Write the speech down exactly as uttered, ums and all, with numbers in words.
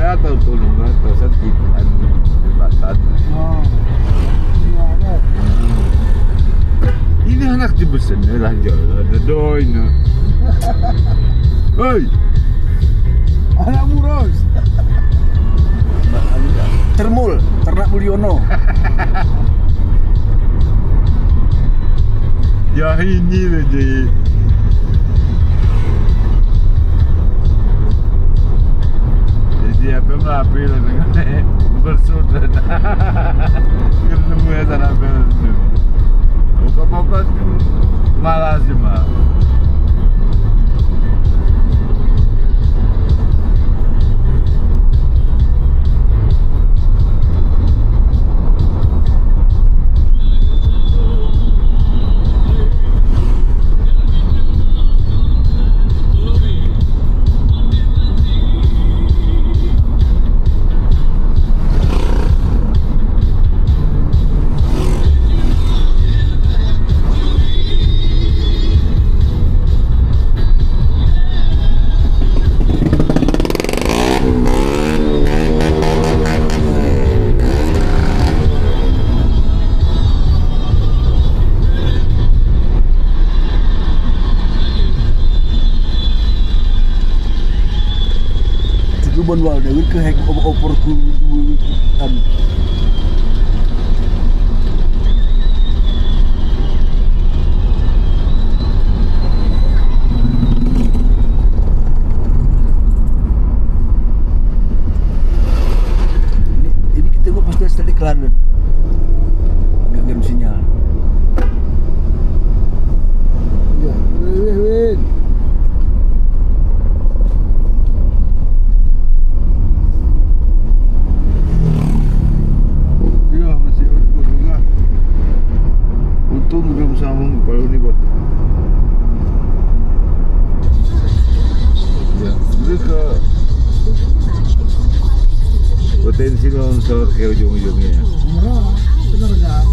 Ya, tahu tolong lah, tahu sakit, anu, jembatan. Oh. Iya, ada. Ini anak di besen, ya, lah, ya, ada doi, nah. Hei. Anak Muros. Termul, ternak Mulyono. Ya, ini saja. Jadi, apa yang lapis lah dengan bersut. Ketemu ya, sana bersut. Buka-buka malas cuma. Teugeuban wal deuh keuhai opor ku an. Ini, ini kita buat pasal start iklan. Agak-agak sinyal. Ya, weh, weh, weh. Ya, masih ada juga. Untung belum sambung kepala ni, bah. Ya, mereka potensi longsor ke ujung-ujungnya. Murah, benar kan?